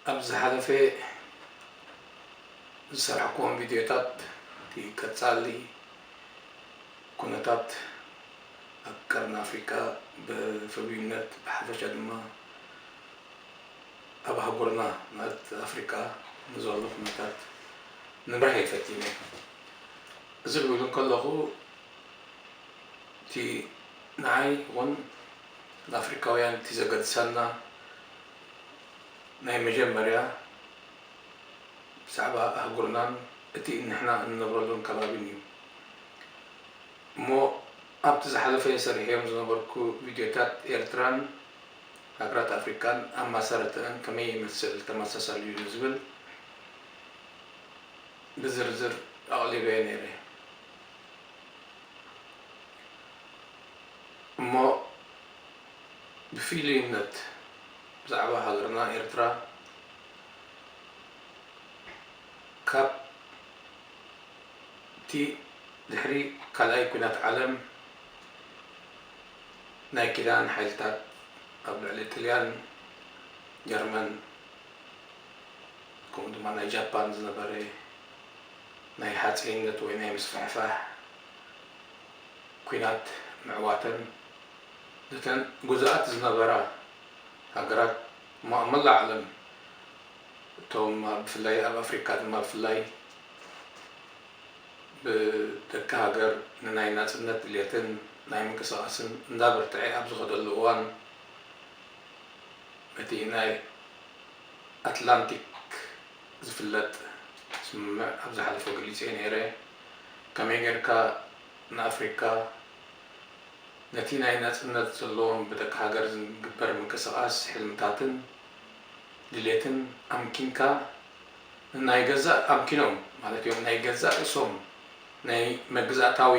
ኣብ ዝሓለፈ ዝሰራሕክዎም ቪድዮታት፣ እቲ ቀጻሊ ኩነታት ኣብ ቀርኒ ኣፍሪቃ ብፍሉይነት፣ ብሓፈሻ ድማ ኣብ ኣህጉርና፣ ማለት ኣፍሪቃ፣ ንዘሎ ኩነታት ንምርህ እየ ፈቲነ። እዚ ክብል እንከለኹ፣ እቲ ንዓይ ይኹን ንኣፍሪካውያን እቲ ዘገድሰና ናይ መጀመርያ ብዛዕባ ኣህጉርናን እቲ ንሕና እንነብረሉን ከባቢን እዩ። እሞ ኣብቲ ዝሓለፈ ሰሪሐዮም ዝነበርኩ ቪድዮታት፣ ኤርትራን ሃገራት ኣፍሪካን ኣመሰራርተኣን ከመይ ይመስል፣ ተመሳሳሊ እዩ ንዝብል ብዝርዝር ኣቕሊበዮ ነይረ። እሞ ብፍሉይነት ብዛዕባ ሃገርና ኤርትራ፣ ካብ እቲ ድሕሪ ካልኣይ ኲናት ዓለም ናይ ኪዳን ሓይልታት ኣብ ልዕሊ ጥልያን፣ ጀርመን፣ ከምኡ ድማ ናይ ጃፓን ዝነበረ ናይ ሓፂንነት ወይ ናይ ምስፍሕፋሕ ኲናት ምዕዋተን፣ ነተን ግዙኣት ዝነበራ ሃገራት፣ ማ-፣ መላእ ዓለም፣ እቶም ኣብ፣ ብፍላይ ኣብ ኣፍሪካ ድማ ብፍላይ ብደቂ ሃገር ንናይ ናጽነት ድልየትን ናይ ምንቅስቓስን እንዳበርትዐ ኣብ ዝኸደሉ እዋን፣ በቲ ናይ ኣትላንቲክ ዝፍለጥ ስምምዕ ኣብ ዝሓለፈ ገሊጸ ነይረ። ከመይ ጌርካ ንኣፍሪካ ነቲ ናይ ናጽነት ዘለዎም ብደቂ ሃገር ዝግበር ምንቅስቓስ፣ ሕልምታትን ድሌትን ኣምኪንካ፣ ንናይ ገዛእ ኣምኪኖም ማለት እዮም፣ ናይ ገዛእ ርእሶም ናይ መግዛእታዊ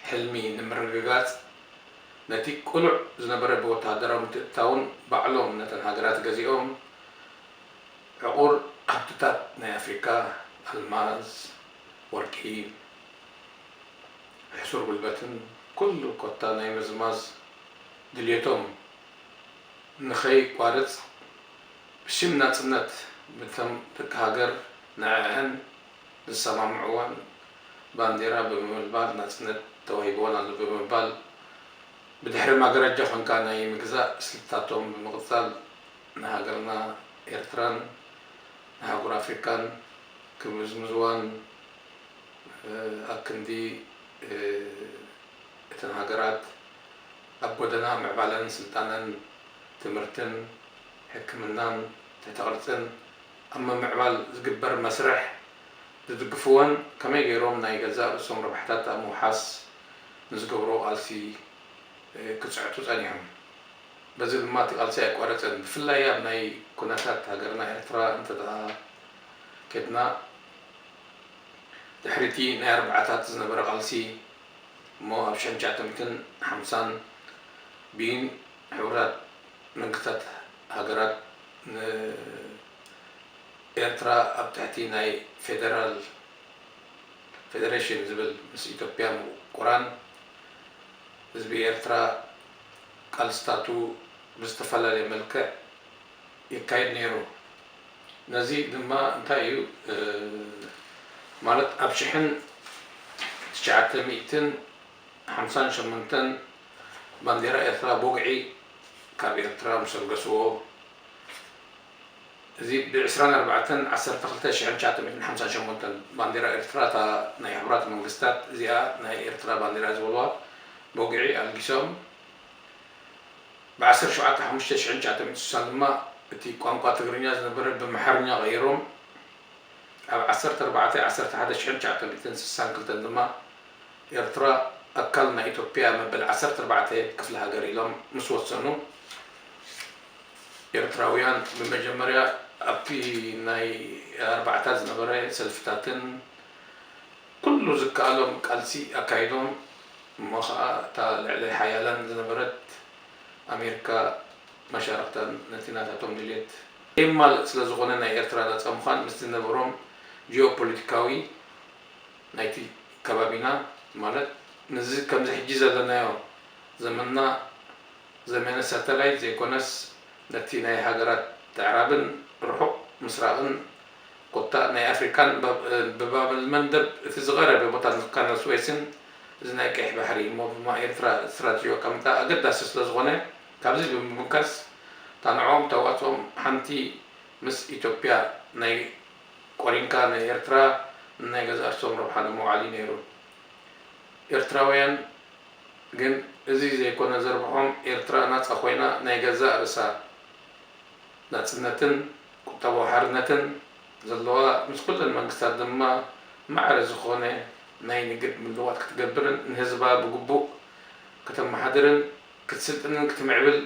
ሕልሚ ንምርግጋጽ፣ ነቲ ቅሉዕ ዝነበረ ብወተሃደራዊ ምትእትታውን ባዕሎም ነተን ሃገራት ገዚኦም፣ ዕቑር ሃብትታት ናይ ኣፍሪካ፣ ኣልማዝ፣ ወርቂ፣ ሕሱር ጉልበትን ኩሉ ኮታ ናይ ምዝማዝ ድልየቶም ንኸይቋርጽ፣ ብሽም ናጽነት፣ ብቶም ደቂ ሃገር ንዐዐን ዝሰማምዕወን ባንዴራ ብምምልባል፣ ናጽነት ተዋሂብወን ኣሎ ብምባል፣ ብድሕሪ ማገረጃ ኮንካ ናይ ምግዛእ ስልትታቶም ብምቕጻል፣ ንሃገርና ኤርትራን ንኣህጉር ኣፍሪካን ክምዝምዝዋን፣ እ፣ ኣክንዲ፣ እ፣ እተን ሃገራት ኣብ ጎደና ምዕባለን ስልጣነን፣ ትምህርትን፣ ሕክምናን፣ ትሕተ ቅርጽን ኣብ ምምዕባል ዝግበር መስርሕ ዝድግፍወን፣ ከመይ ገይሮም ናይ ገዛእ ርእሶም ረብሓታት ኣብ ምውሓስ ንዝገብርዎ ቃልሲ፣ እ፣ ክጽዕቱ ጸኒሖም። በዚ ድማ እቲ ቃልሲ ኣይቋረጸን። ብፍላይ ኣብ ናይ ኩነታት ሃገርና ኤርትራ እንተ ደኣ ከድና፣ ድሕሪ እቲ ናይ ኣርብዓታት ዝነበረ ቃልሲ፣ እሞ ኣብ ሽሕን ትሽዓተ ሚእትን ሓምሳን ብይን ሕቡራት መንግስታት ሃገራት ንኤርትራ ኣብ ትሕቲ ናይ ፌደራል ፌደሬሽን ዝብል ምስ ኢትዮጵያ ምቁራን፣ ህዝቢ ኤርትራ ቃልስታቱ ብዝተፈላለየ መልክዕ ይካየድ ነይሩ። ነዚ ድማ እንታይ እዩ፣ እ፣ ማለት ኣብ ሽሕን ትሽዓተ ሚእትን ሓምሳን ሸሞንተን ባንዴራ ኤርትራ ብወግዒ ካብ ኤርትራ ምስ ኣልገስዎ፣ እዚ ብ ዕስራን ኣርባዕተን ዓሰርተ ክልተ ሽሕን ትሽዓተ ሚእትን ሓምሳን ሸሞንተን ባንዴራ ኤርትራ፣ እታ ናይ ሕቡራት መንግስታት እዚኣ ናይ ኤርትራ ባንዴራ ዝበልዋ፣ ብወግዒ ኣልጊሶም፣ ብ ዓሰርተ ሸውዓተ ሓሙሽተ ሽሕን ትሽዓተ ሚእትን ስሳን ድማ እቲ ቋንቋ ትግርኛ ዝነበረ ብምሓርኛ ቀይሮም፣ ኣብ ዓሰርተ ኣርባዕተ ዓሰርተ ሓደ ሽሕን ትሽዓተ ሚእትን ስሳን ክልተን ድማ ኤርትራ ኣካል ናይ ኢትዮጵያ መበል ዓሰርተ ኣርባዕተ ክፍለ ሃገር ኢሎም ምስ ወሰኑ፣ ኤርትራውያን ብመጀመርያ ኣብቲ ናይ ኣርባዓታት ዝነበረ ሰልፍታትን ኩሉ ዝከኣሎም ቃልሲ ኣካይዶም፣ እሞ ኸኣ እታ ልዕሊ ሓያላን ዝነበረት ኣሜሪካ መሻርኽታን ነቲ ናታቶም ድልየት የማልእ ስለ ዝኾነ፣ ናይ ኤርትራ ናጻ ምዃን ምስቲ ዝነበሮም ጂኦፖለቲካዊ ናይቲ ከባቢና፣ ማለት ምስዚ ከምዚ ሕጂ ዘለናዮ ዘመንና፣ ዘመነ ሳተላይት ዘይኮነስ፣ ነቲ ናይ ሃገራት ኣዕራብን ርሑቕ ምስራቕን ኮታ ናይ ኣፍሪካን ብባብ ኣልመንደብ እቲ ዝቐረበ ቦታ ካናል ስዌስን እዚ ናይ ቀይሕ ባሕሪ እሞ ድማ ኤርትራ ስትራቴጂ ኣቀሚጣ ኣገዳሲ ስለዝኾነ ካብዚ ብምብጋስ እታ ንዕኦም ተዋፅኦም ሓንቲ ምስ ኢትዮጵያ ናይ ቆሪንካ ንኤርትራ ንናይ ገዛእ ርእሶም ረብሓ ንምውዓል እዩ ነይሩ። ኤርትራውያን ግን እዚ ዘይኮነ ዘርብሖም፣ ኤርትራ ናጻ ኮይና ናይ ገዛእ ርእሳ ናጽነትን ቁጠባዊ ሓርነትን ዘለዋ፣ ምስ ኩለን መንግስታት ድማ ማዕረ ዝኾነ ናይ ንግድ ምልውዋጥ ክትገብርን ንህዝባ ብግቡእ ከተመሓድርን ክትስልጥንን ክትምዕብል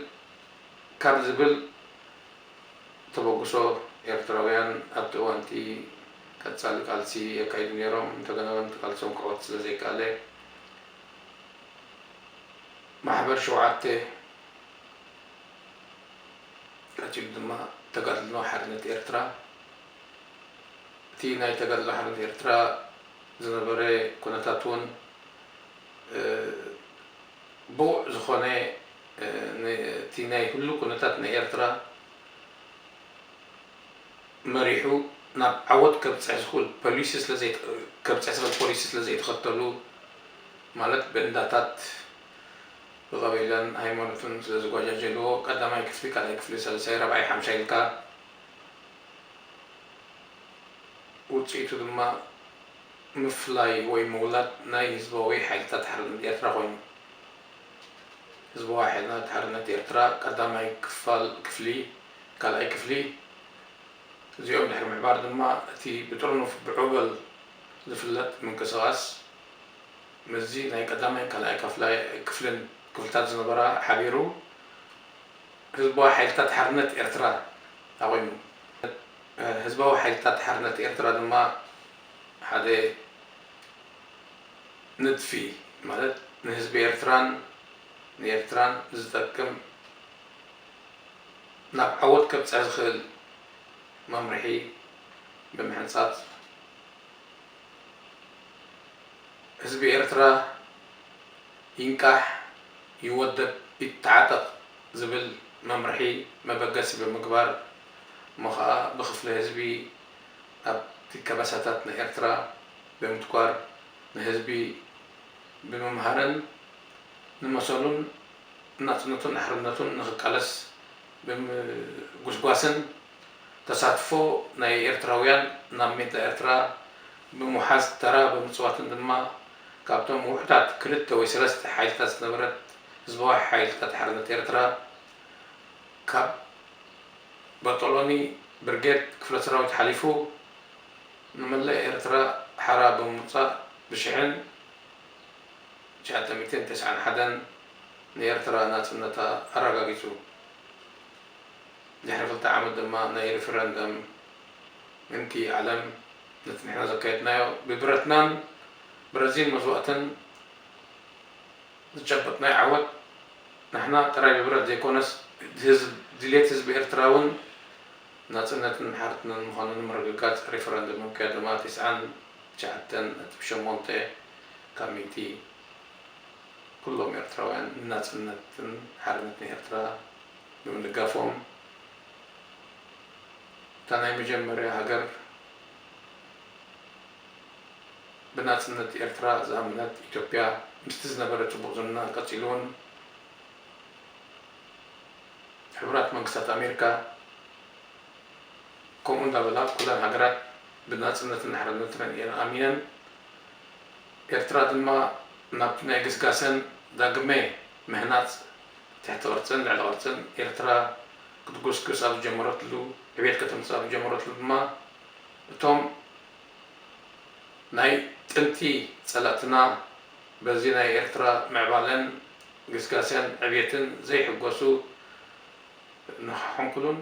ካብ ዝብል ተበግሶ ኤርትራውያን ኣብቲ እዋንቲ ቀጻሊ ቃልሲ የካይዱ ነይሮም። እንተገና እውን እቲ ቃልሶም ክዕወት ስለ ዘይከኣለ ማሕበር ሸውዓተ ቀጺሉ ድማ ተጋድሎ ሓርነት ኤርትራ እቲ ናይ ተጋድሎ ሓርነት ኤርትራ ዝነበረ ኩነታት እውን ብቑዕ ዝኾነ እቲ ናይ ህሉ ኩነታት ናይ ኤርትራ መሪሑ ናብ ዓወት ከብፅሕ ዝኽእል ፖሊሲ ከብፅሕ ዝኽእል ፖሊሲ ስለ ዘይተኸተሉ ማለት ብእንዳታት ብቐቢለን ሃይማኖትን ስለ ዝጓጃጀልዎ ቀዳማይ ክፍሊ ካልኣይ ክፍሊ ሳልሳይ ራብዓይ ሓምሻይ ኢልካ ውፅኢቱ ድማ ምፍላይ ወይ ምውላድ ናይ ህዝባዊ ሓይልታት ሓርነት ኤርትራ ኮይኑ ህዝባዊ ሓይልታት ሓርነት ኤርትራ ቀዳማይ ክፋል ክፍሊ ካልኣይ ክፍሊ እዚኦም ድሕሪ ምዕባር ድማ እቲ ብጥርኑፍ ብዑበል ዝፍለጥ ምንቅስቓስ ምስዚ ናይ ቀዳማይ ካልኣይ ክፍልን ክፍልታት ዝነበራ ሓቢሩ ህዝባዊ ሓይልታት ሓርነት ኤርትራ ኣቑሙ። ህዝባዊ ሓይልታት ሓርነት ኤርትራ ድማ ሓደ ንድፊ ማለት ንህዝቢ ኤርትራን ንኤርትራን ዝጠቅም ናብ ዓወት ከብፅሕ ዝኽእል መምርሒ ብምሕንፃፅ ህዝቢ ኤርትራ ይንቃሕ፣ ይወደብ፣ ይተዓጠቕ ዝብል መምርሒ መበገሲ ብምግባር እሞ ኸዓ ብክፍለ ህዝቢ ኣብቲ ከበሳታት ናይ ኤርትራ ብምትኳር ንህዝቢ ብምምሃርን ንመሰሉን ናጽነቱን ኣሕርነቱን ንኽቃለስ ብምጉስጓስን ተሳትፎ ናይ ኤርትራውያን ናብ ሜዳ ኤርትራ ብምውሓዝ ተራ ብምጽዋትን ድማ ካብቶም ውሑዳት ክልተ ወይ ሰለስተ ሓይልታት ዝነበረት ህዝባዊ ሓይልታት ሓርነት ኤርትራ ካብ በጦሎኒ ብርጌድ ክፍለ ሰራዊት ሓሊፉ ንመላእ ኤርትራ ሓራ ብምውጻእ ብሽሕን ትሽዓተ ሚእትን ተስዓን ሓደን ንኤርትራ ናጽነታ ኣረጋጊጹ። ድሕሪ ክልተ ዓመት ድማ ናይ ሪፈረንደም ምእንቲ ዓለም ነቲ ንሕና ዘካየድናዮ ብብረትናን ብረዚን መስዋእትን ዝጨበጥናዮ ዓወት ንሕና ጥራይ ብብረት ዘይኮነስ ድሌት ህዝቢ ኤርትራ እውን ናጽነትን ሓርነትን ምዃኑ ንምርግጋጽ ሪፈረንደም ምክያድ ድማ ተስዓን ትሽዓተን ነጥቢ ሸሞንተ ካብ ሚእቲ ኩሎም ኤርትራውያን ንናጽነትን ሓርነትን ኤርትራ ብምድጋፎም እታ ናይ መጀመርያ ሃገር ብናጽነት ኤርትራ ዝኣመነት ኢትዮጵያ ምስቲ ዝነበረ ጽቡቕ ዝምድና ቀጺሉ እውን ሕቡራት መንግስታት ኣሜሪካ ከምኡ እንዳበላ ኩለን ሃገራት ብናጽነትን ሓርነትን እየን ኣሚነን ኤርትራ ድማ ናብቲ ናይ ግስጋሰን ዳግመ ምህናጽ ትሕቲ ቅርጽን ልዕሊ ቅርጽን ኤርትራ ክትጉስጉስ ኣብ ዝጀመረትሉ ዕቤት ከተምጽእ ኣብ ዝጀመረትሉ ድማ እቶም ናይ ጥንቲ ጸላእትና በዚ ናይ ኤርትራ ምዕባለን ግስጋሴን ዕብየትን ዘይሕጎሱ ንኽሕንኩሉን